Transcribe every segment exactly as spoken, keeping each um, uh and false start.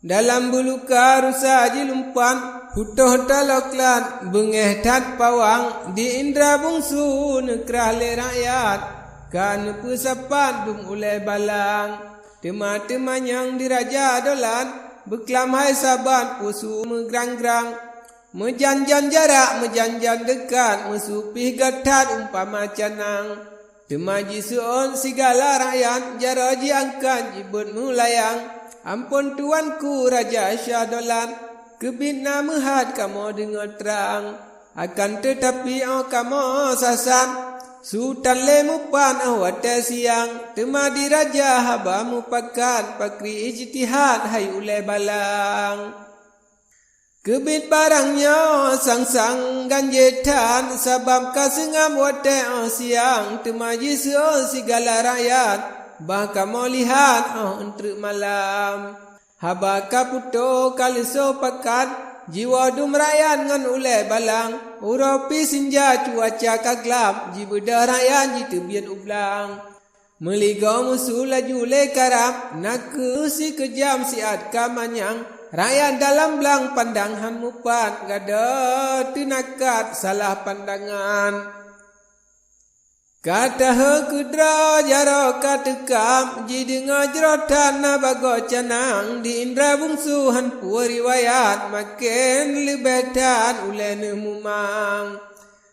Dalam beuluka rusa jilumpan, putôh taloklan beungéh that pawang, di indra bungsu neukrah lé rakyat, ka neupeusapat dum ulée balang. Teuma teumanyong di raja dolat, beuklam hai saban pusu meugrang-grang. Meujan-jan jarak, meujan-jan deukat, meusupih gét that umpama canang. Teuma jiseuôt sigala rakyat, jaroe jiangkat jibeuet meulayang. Amphon tuanku Raja Syah Dolat, keubiet na meuhat kamoe deungoe trang. Akan teutapi óh kamoe sasat, su tan lé mupat óh watée siang. Teuma di raja haba mupakat, pakri ijtihad hai ulée balang. Keubiet barang nyoe sang-sang ganjé that, sabab ka seungab watée óh siang, teuma jiseuôt sigala rakyat, bah kamoe lihat óh eunteuk malam. Haba ka putôh ka leusoh pakat, jiwoe dum rakyat ngon ulée balang. Uroe pih sinja cuaca ka glab, jibeudôh rakyat jiteubiet u blang. Meuligoe musu laju lé karab, nakeuh sikeujam siat ka manyang. Rakyat dalam blang pandang hán mupat, gadôh teunakat salah pandangan. Ka taheu keudroe jaroe ka teukab, jideungoe jroh that na bagoe canang. Di indra bungsu hán peue riwayat, maken leubeh that ulée neuh mumang.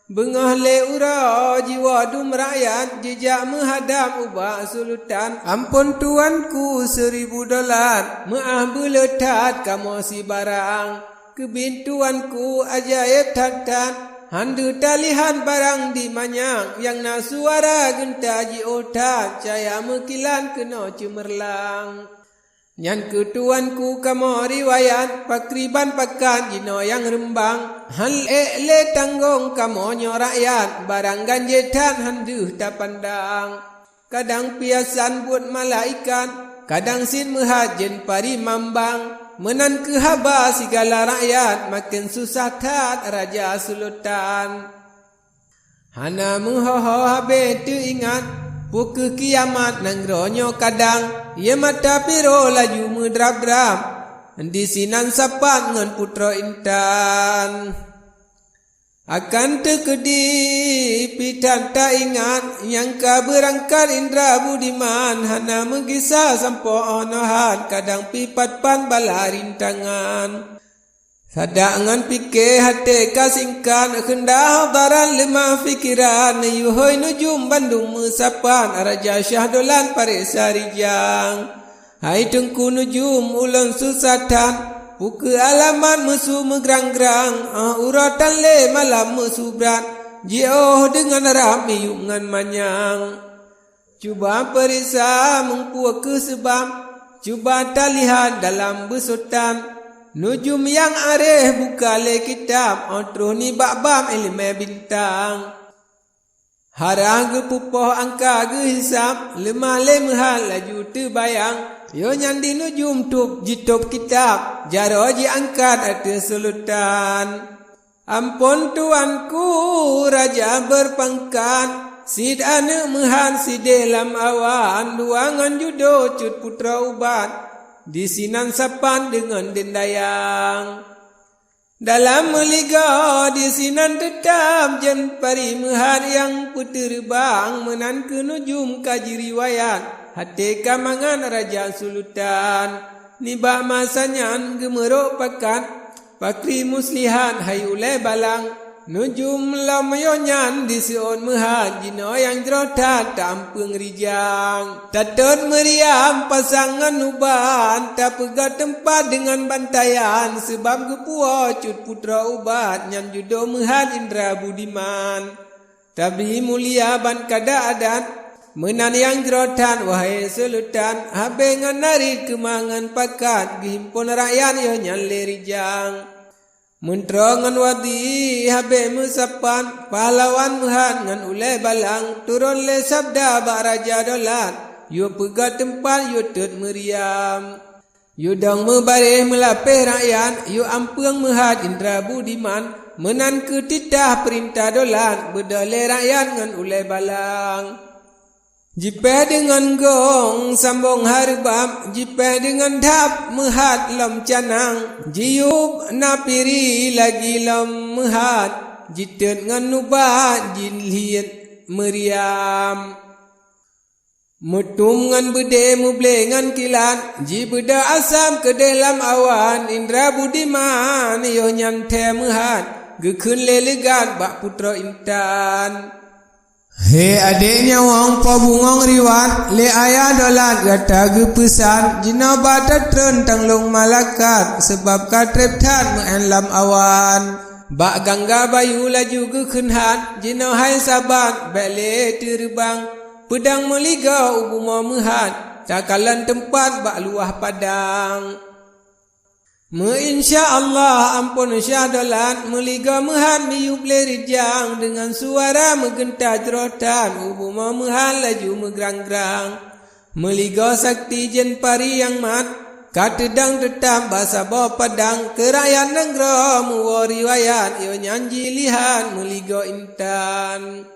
Beungoh lé uroe jiwoe dum rakyat, jijak meuhadab ubak sultan. Amphon tuanku Seuribu Dolat, meuáh beuleueh that kamoe sibarang. Keubiet tuanku ajaéb that-that, hán deuh talihat barang di manyang, nyang na suara geunta jiôh that, cahya meukilat keunoe ceumeurlang. Nyan keuh tuanku kamoe riwayat, pakriban pakat jinoe nyang reumbang, hán ék lé tanggong kamoe nyoe rakyat, barang ganjé that hán deuh tapandang. Kadang piasan buet malaikat, kadang cit meuhat jén pari mambang, meunan keuh haba sigala rakyat, maken susah that raja sultan. Hana meuho-ho habéh teuingat, peu kheueh kiamat nanggroe nyoe kadang, ie mata piroh laju meudrab-drab, disinan sapat ngon putroe intan. Akan teukeudi pih that taingat, nyang ka beurangkat indra budiman, hana meugisa sampoe óh nohat, kadang pih pat-pat bala rintangan. Sadak ngon pike até ka singkat, keundah baran leumah pikeran, yuhôi nujum bandum meusapat, Raja Syah Dolat pareksa rijang. Hai Teungku Nujum, ulôn susah that, peu kheueh alamat musu meugrang-grang, óh uroe tan lé malam musu brat, jiôh deungon rab miyueb ngon manyang. Cuba peuriksa meunyoe peu kheueh seubab, cuba talihat dalam beusotan. Nujum nyang areh buka lé kitab, óh troh nibak bab iéleumé bintang. Harah geupeupoh angka geuhisab, leumah lé meuhat laju teubayang. Yoh nyan di nujum tôb jitôb kitab, jaroe jiangkat ateueh sultan. Amphon tuanku raja beurpangkat, cit aneuëk meuhat sideh lam awan, dua ngon judo cut putroe ubat, disinan sapat deungon deundayang. Dalam meuligoe disinan teutab jén pari meuhat nyang peuteureubang, meunan keuh nujum ka jiriwayat, até ka mangat raja sultan. Nibak masa nyan geumeurok pakat, Pakri Muslihat hai ulée balang, nujum lom yoh nyan diseuôt meuhat, jinoe nyang jroh that ta-ampeueng rijang. Tatot meuriam pasang ngon ubat, tapeugét teumpat deungon bantayan, seubab geupuwoe cut putroe ubat, nyan judo meuhat indra budiman. Tabi mulia ban kada adat, meunan nyang jroh that, wahai sultan, habéh ngon narit keumah ngon pakat, geuhimpon rakyat yoh nyan lé rijang. Meuntroe ngon wadi habéh meusapat, pahlawan meuhat ngon ulée balang, turot lé sabda bak Raja Dolat, yue peugét teumpat, yue tot meuriam. Yue dong meubaréh meulapéh rakyat, yue ampeueng meuhat indra budiman, meunan keuh titah peurintah Dolat, beudôh lé rakyat ngon ulée balang. Jipéh deungon gong sambong hareubab, jipéh deungon dab meuhat lom canang, jiyueb na piri lagi lom meuhat, jitot ngon nubat jilhiet meuriam. Meutum ngon beudé mublé ngon kilat, jibeudôh asam keudeh lam awan, indra budiman yoh nyan thée meuhat, geukheun lé leugat bak putroe intan. He adék nyawöng po bungöng riwat, lé ayah Dolat gata geupeusan, jinoe ba tatreun tanglông malakat, sabab ka treb that meu'én lam awan. Bak gangga bayu laju geukheun hat, jinoe hai sabat bék lé teureubang, peudang meuligoe u bumoe meuhat, takalon teumpat bak luwah padang. Meu-insya Allah amphon Syah Dolat, meuligoe meuhat miyueb lé rijang, deungon suara meugeunta jroh that, u bumoe meuhat laju meugrang-grang. Meuligoe sakti jén pari nyang mat, ka teudong teutab bak saboh padang, keu rakyat nanggroe meuwoe riwayat, yoh nyan jilihat meuligoe intan.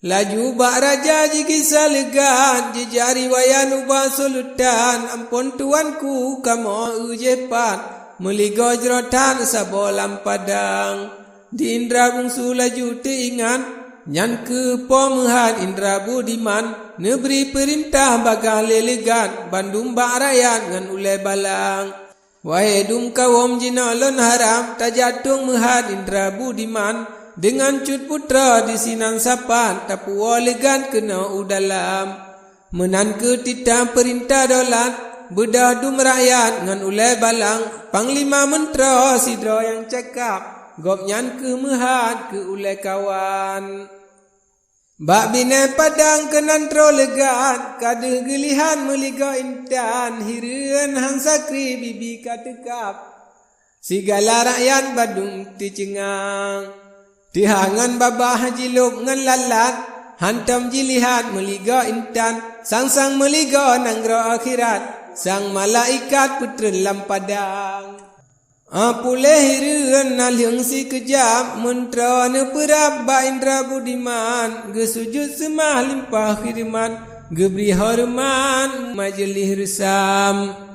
Laju bak raja jigisa leugat, jijak riwayat ubak sultan, amphon tuanku kamoe eu jéh pat, meuligoe jroh that saboh lam padang. Di indra bungsu laju teuingat, nyan keuh po meuhat indra budiman, neubri peurintah bagaih lé leugat, bandum bak rakyat ngon ulée balang. Wahé dum kawöm jinoe lôn harab, tajak tueng meuhat indra budiman, deungon cut putroe disinan sapat, tapuwoe leugat keunoe u dalam. Meunan keuh titah peurintah Dolat, beudôh dum rakyat ngon ulée balang, panglima meuntroe sidroe nyang cakap, gobnyan keuh meuhat keu ulée kawan. Bak binéh padang keunan troh leugat, ka deuh geulihat meuligoe intan, hireuen han sakri bibi ka teukab. Sigala rakyat bandum teuceungang. Teuhangon babah jilôb ngon lalat, hantom jilihat meuligoe intan, sang-sang meuligoe nanggroe akhirat, sang malaikat peutreun lam padang. Puléh hireuen nalheueng sikeujab, meuntroe neupeurab bak indra budiman, geusujut seumah limpah khidmat, geubri horeumat majeulih reusam.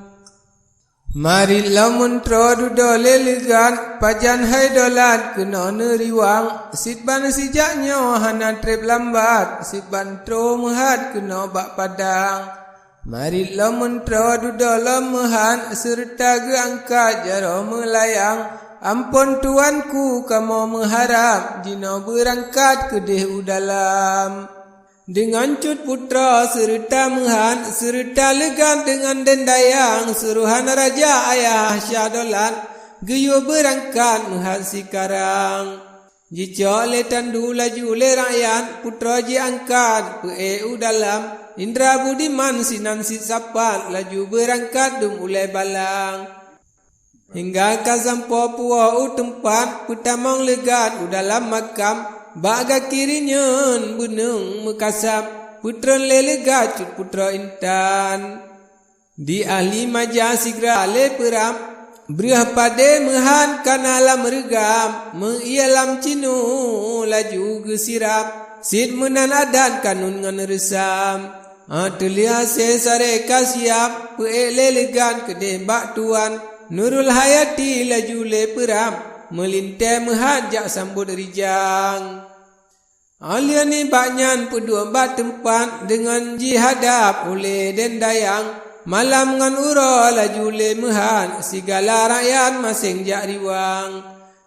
Marit lom meuntroe dudoe lé leugat, pajan hai Dolat keunoe neuriwang, sit ban sijak nyoe hana treb lambat, sit ban troh meuhat keunoe bak padang. Marit lom meuntroe dudoe lom meuhat, seureuta geuangkat jaroe meulayang, amphon tuanku kamoe meuharab, jinoe beurangkat keudeh u dalam. Deungon cut putroe seureuta meuhat, seureuta leugat deungon dendayang, surohan raja ayah Syah Dolat, geuyue beurangkat meuhat sikarang. Jicok lé tandu laju lé rakyat, putroe jiangkat, peu-ék u dalam, indra budiman sinan sit sapat, laju beurangkat dum ulée balang. Hingga ka sampoe puwoe u teumpat, peutamong leugat u dalam makam, bak gaki rinyueng beuneueng meukasab, peutreun lé leugat cut putroe intan. Di ahli maja sigra lé peurab, breuh padé meuhat kana lam reugam, meuié lam cinu laju geusirab, sit meunan adat kanun ngon reusam. Teuliah seh saré ka siab, peu-ék lé leugat keudeh bak tuan, Nurul Hayati laju lé peurab, meulintée meuhat jak sambot rijang. Óh lheueh nibak nyan peuduek bak teumpat deungon jihadab ulée dendayang, malam ngon uroe laju lé meuhat, sigala rakyat maséng jak riwang.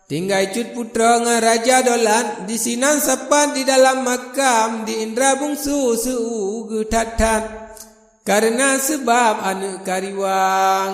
Tinggai cut putroe ngon Raja Dolat, disinan sapat di dalam makam, di indra bungsu seu geuthat-that, kareuna seubab aneuëk ka riwang.